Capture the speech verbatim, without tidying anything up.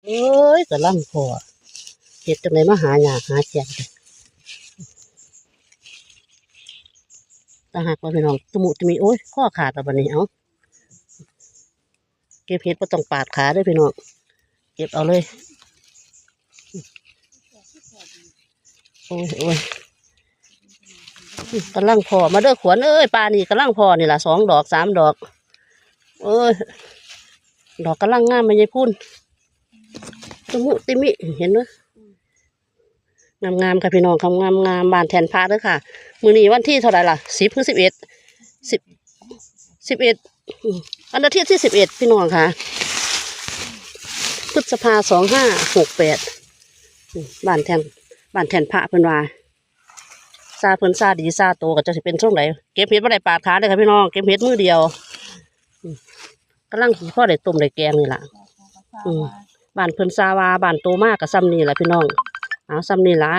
เอ้ย กำลังพ้อ เฮ็ดจั่งใด๋มาหายากหาแค้น ตาฮักว่าพี่น้อง ตะมุตะมิ โอ้ย คอขาดแล้วบัดนี้ เอ้า เก็บเห็ดบ่ต้องปาดขาเด้อพี่น้อง เก็บเอาเลย โอ้ย โอ้ย กำลังพ้อ มาเด้อขวัญเอ้ย ป่านี่กำลังพ้อนี่ล่ะ สองดอก สามดอก เอ้ย ดอกกำลังงาม แม่ยายพูน ตะมุตะมิ เห็นเด้อ งามๆ ค่ะพี่น้อง งามๆ บ้านแท่นพระเด้อค่ะ มื้อนี้วันที่เท่าใด๋ล่ะ สิบ คือ สิบเอ็ด สิบ สิบเอ็ด อืม วันอาทิตย์ที่ สิบเอ็ด พี่น้องค่ะ พฤษภา สองห้าหกแปด อืม บ้านแท่น บ้านแท่นพระเพิ่นว่า ซาเพิ่นซาดีซาโตก็จักสิเป็นทรงใด๋ เก็บเห็ดบ่ได้ปาดขาเด้อค่ะพี่น้อง เก็บเห็ดมือเดียว อืม กำลังสิพอได้ต้มได้แกงนี่ล่ะ อืม บ้านเพิ่นซาว่า บ้านโตมาก็ส่ำนี่ล่ะพี่น้อง เอาส่ำนี่ล่ะ